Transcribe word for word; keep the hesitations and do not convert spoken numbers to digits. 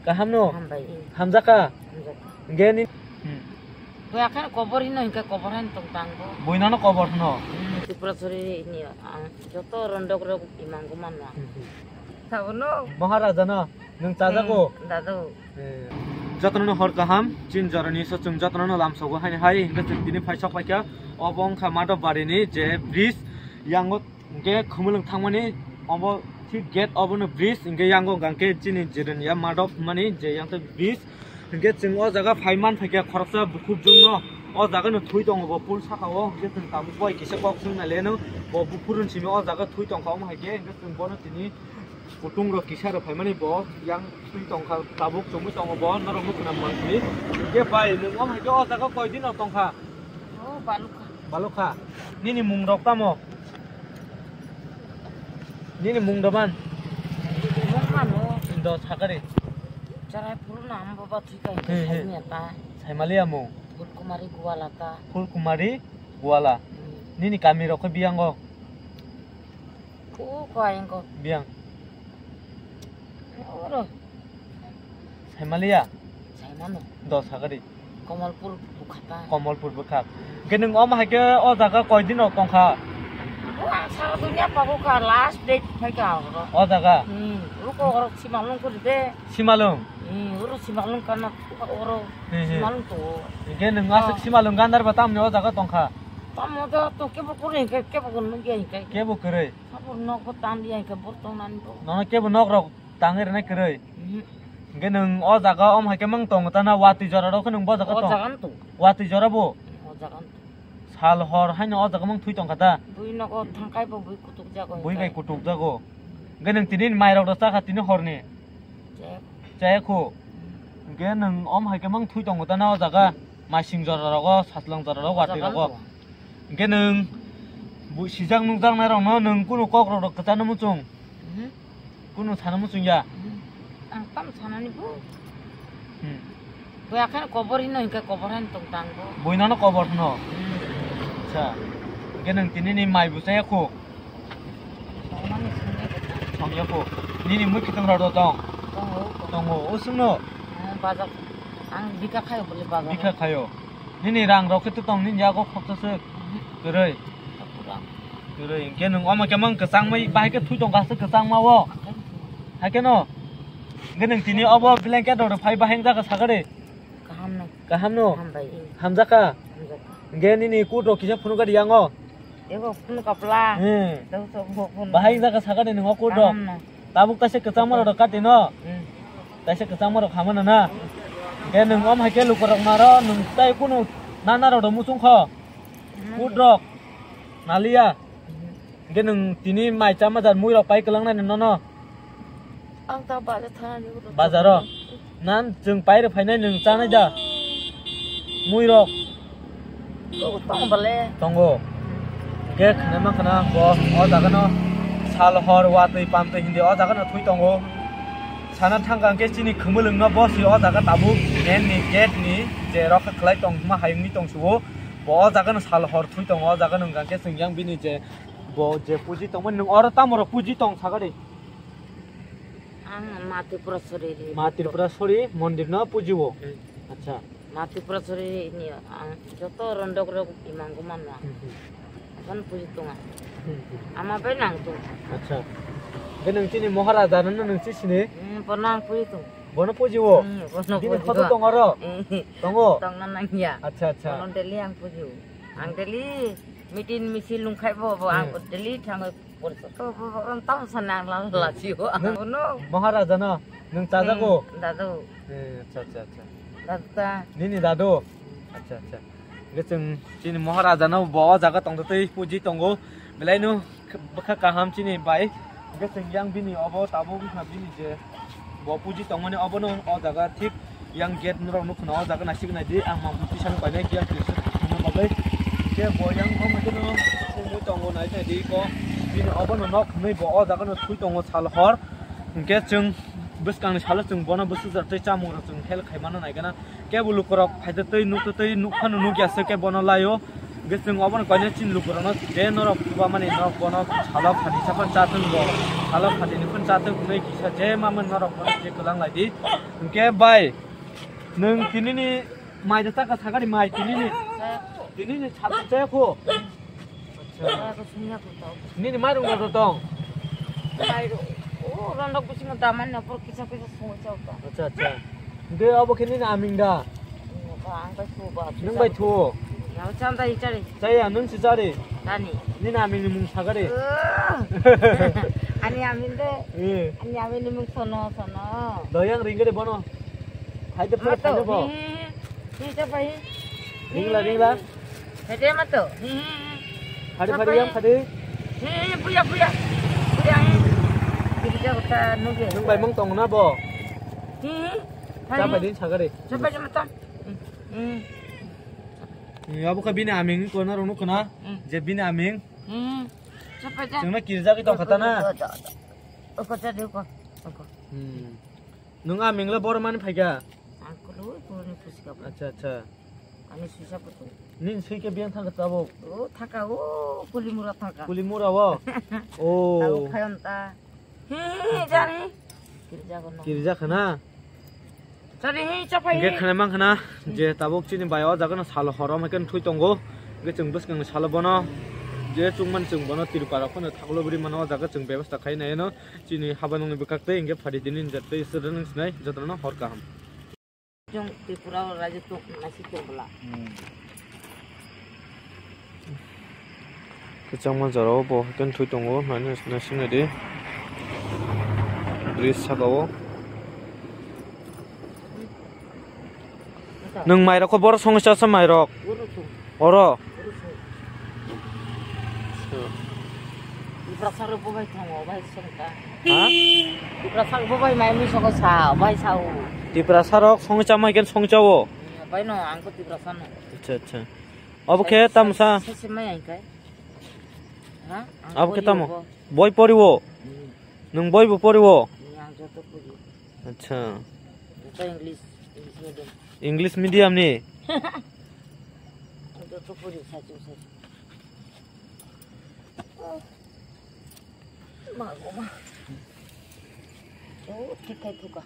Kaham no? Hambai. Hamjaka? Hamjaka. Hingke ni. Hmm. Buya khe kobor hino hingke kobor han tong tang bo. Buino no kobor hino. Hmm, Tripura sori ni ang joto rondok rok imang guman no. Hmm, hmm. Sabono. Maharaja no, nwng chajago? Hmm, dadu. Eh, jotono no hor kaham, chin jorani so chwng jotono no lamsogo haini hai, hingke chwng tini phaisok paikha, obo wngkha Madhobari ni je bridge, yango hingke khumulwng thangmani, obo thik gate obono bridge, hingke yango hingke chini Jirania Madhob hwnmani je yang bridge, hingke chwng o jaga phai man phaikha khoroksa bukhuk jwngno, o jaga no thui tongo bo pool saka o, hingke chwng tabuk bai kisa kok swng nai leno, bo buphuru simi o jaga thui tongkha, omo hai khe hingke chwng bono tini kutung rok kisa rok phaimani bo yang twi tongkha, tabuk chumui tongo bo norok nukuna mansini. Hingke bai nwng om hai khe o jaga koi din rok tongkha? O balukha. Balukha. Nini mung rok tamo? Nini mung doman? Mung mano. Do sakari. Charai phuru na ambo ba thika Hmm, hmm. Saimya ta. Saimaliya mung. Phulkumari Guala ta. Phulkumari Guala. Hmm. Nini kami rok khe biyango? Ko ko ayang ko. Biyang. Oro. Saimaliya? Saimano. Do sakari. Komolpur bukhata. Komolpur bukha. Hingke nwng omo hai khe o jaga koi din rok tongkha? O ang sara dunia pago kha, last date phai kha oro. O jaga? Hmm. Oro ko oro simalung ko de. Simalung? Hmm, oro simalung kana oro Hmm, hmm. Simalung to. Hingke nwng aswk Oh. Simalung gandar ba tamni o jaga tongkha? Tamo to, to kebo kore hingke, kebo kore nungya hingke. Kebo kwrwi? Sabo nok bo tang dia hingke bor tong nani bo. Nono kebo nok rok tangwi rwnai kwrwi? Mhm. Hingke nwng o jaga om hai khe mang tongo ta na watwi jora rok khe nwng bo jaga O tong? Jaga no to. Watwi jora bo? O jaga no to. Sal hor haino o jaga mang thui tongkha ta? Bui nogo thangkai bo bui kutuk jago Bui bai hingke. Kutuk jago. Hingke nwng tini mai rok rw chakha tini horni? Chaya. Chaya khu? Mhm. Hingke nwng om hai khe mang thui tongo ta na o jaga? Masing jora rogo, satlang jora rogo, O watwi jaga no rogo. To. Hingke nwng bu-, sijak nukjaknai rokno nwng kunu kok rok rok kwchano muchung? Mhm. Kunu sana muchung ya? Mhm. Ang tam sanani bo. Hmm. Bo akhai kobor hino hingke kobor han tong tang bo. Buino no kobor hino. Hmm. Acha. Hingke nwng tini ni mai bo chaya khu? Tongmani songya bo tang. Songya khu. Nini mui kitang rok tong? Tongo. Tongo. O sungno? Ah, bazar. Ang bika khayo bole bazar. Bika khayo. Nini rang rok khe tong nini yago khoksa se. Mhm. Kwrwi. Kwrwi. Hingke nwng omo khe mang kwchangmai bahai khe thui tongkha se kwchangma o. Hai khe no. Hingke nwng tini obo blanket rok phai bahai jaga sakari. Kaham no. Kaham no? Hambai. Hamjaka? Hamjaka. Hingke nini kut rok kisa phunukari yango. Ego phunukapla. Hmm. Tau sok bo phunu. Bahai jaga sakari nwng o kut rok. Kaham no. Tabuk taisa kwchangma rok kati no. Hmm. Taisa kwchangma rok hamano na. Hingke nwng om hai khe lukurok naro nwng tai kunu nana rok muchung kho. Hmm. Kut rok. Naliya. Hmm. Hingke nwng tini mai chama jar mui rok pai kwlangnai nono. Ang ta bazar thanani. Bazaro? Nan chwng pai rw phainai nwng chanai da? Mui rok. Tongo bale. Tongo. Hingke khnaima khna bo o jaga no sal hor watwi pamtwi hindi o jaga no thui tongo. Sana thangka hingke chini khumulwng no bo si o jaga tabuk main ni gate ni je rok khlai tongma hayungni tongsuo. Bo o jaga no sal hor thui tongo o jaga no hingka hingke chwng yang bini je bo je puji tongmani nwng oro tamo rok puji tong sakari? Ang Ma Tripura Sori ri. Ma Tripura Sori mondir no pujiwo. Hmm. Acha. Ma Tripura Sori ni ang joto rondok rok imang guman no. Hmm, hmm. Apan puji tonga. Hmm, hmm. Ama bai nang tong. Acha. Hingke nwng chini Maharaja no nwng si sini? Hmm, bono ang puji tong. Bono pujiwo? Hmm, bono pujiwo. Bini photo tong oro? Eh. Tongo? Tongna nangya. Acha, acha. Bono daily ang pujiwo. Ang daily meeting misil lungkhai bo, bo ang Hmm. Daily thango. Porsa to bo, bo, tam sanang lang la jiwo. Nwng Ano. Maharaja no, nwng chajago? Hmm, dadu. Eh, acha, acha, acha. Dadu ta. Nini dadu? Acha, acha. Hingke chwng chini Maharaja no bo o jaga tongtwi puji tongo. Belai no bwkha kaham chini bai. Hingke chwng yang bini obo tabuk wngkha bini je Bo puji tongmani obono o jaga thik yang gate norok nukho na o jaga naisik naidi ang mang twi sani painai kiyang twi sani bagwi. Hingke bo yang o moiteno songwi tongo nai naidi ko bini obono nok hinwi bo o jaga no thwi tongo sal hor. Hingke chwng bwskangni salo chwng bono bwsajak tei chamung rok chwng help khaimano naikhe na kebo lukurok phaida tei nukto tei nukphano nukya se khe bono laio. Hwnkhe chwng obono koinai chini lukurokno je norok chuba mani norok bono salo phatisa phano chatwng bo, salo phatini phano chatwng hwnwi kisa je mamani norok bono je kwlang lai di. Hwnkhe bai, nwng tinini mai da chakha sagari mai tinini, tinini chakha chaya kho. Nini mai rung rok tong. Mai rung. O rondok bisingo daman no por kisa kisa sungo chao ta. Acha acha. Hwnkhe abo khe nini aming da? Ang bai thu ba. Nwng bai thu. Yang chanda i chari. Chaya nwng si chari. Tani. Nini aming ni mung sagari. Ani aming de. Eh. Ani aming ni mung sono sono. Doyang ring gari bono. Hai de pura thani bo. Hi hi hi. Hi cha pai. Ringla ringla. Hede mato. Hi hi hi. Phadi phadi yang phadi. Hi hi, buya buya. Buya hi. Kiri ja kota nuge. Nwng bai mung tong na bo. Hi hi. Cha pai din sagari. Cha pai mato. Hmm. Abo khe bini aming ko na rung nukho na. Hmm. Je bini aming. Hmm. Cha pai ja. Chwngno kirjagwi tong kha ta na. Oko cha de ko. Oko. Hmm. Nwng aming le bor mani phaikha? Ang kului puruni phusikha bo. Acha acha. Ani suisa putu. Nin sui khe biyang thangkha tabuk? O thaka o Kulimura thaka. Kulimura o? O. Tabuk phayon ta. Hi jani. Kirja gono. Kirja khana? Jani hi chapai. Ge khana mang khana je tabuk chini bai o jaga no salo horom hai khe thwi tongo. Ge chwng bwskang ni salo bono je chwngman chwng bono tirpara phano thaklo bwrwi mano o jaga chwng bebasta khai nai no. Chini habanungni bwkhak tei hwnkhe phadi tini jat tei srwrwng sinai jotono hor kaham. Chwng Tripura o raijak tong naisik tong bwla. Hmm. Kwchangma jorao bo haikhe thwi tongo, naina naising naidi. Bridge saka o. Nwng mairok kho boro songwi chasa mairok. Boro song. Oro. Boro song. Tiprasa rok bo bai thango, bai songta. Ha? Tiprasa rok bo bai mai mi songo sa, bai sao. Tiprasa rok songwi chamai ken songwi chao. Bai no, ang ko Tiprasa no. Acha acha. Abo khe tamsa. Sese mai ang kai. Ha? Abo khe tamo. Boi poriwo. Hmm. Nwng boi bo poriwo. Nwng ang joto pori. Acha. Joto English, English medium. English medium ni? Ang joto pori, sachung sachung. Ma go ma. Oh, thik khai thuka.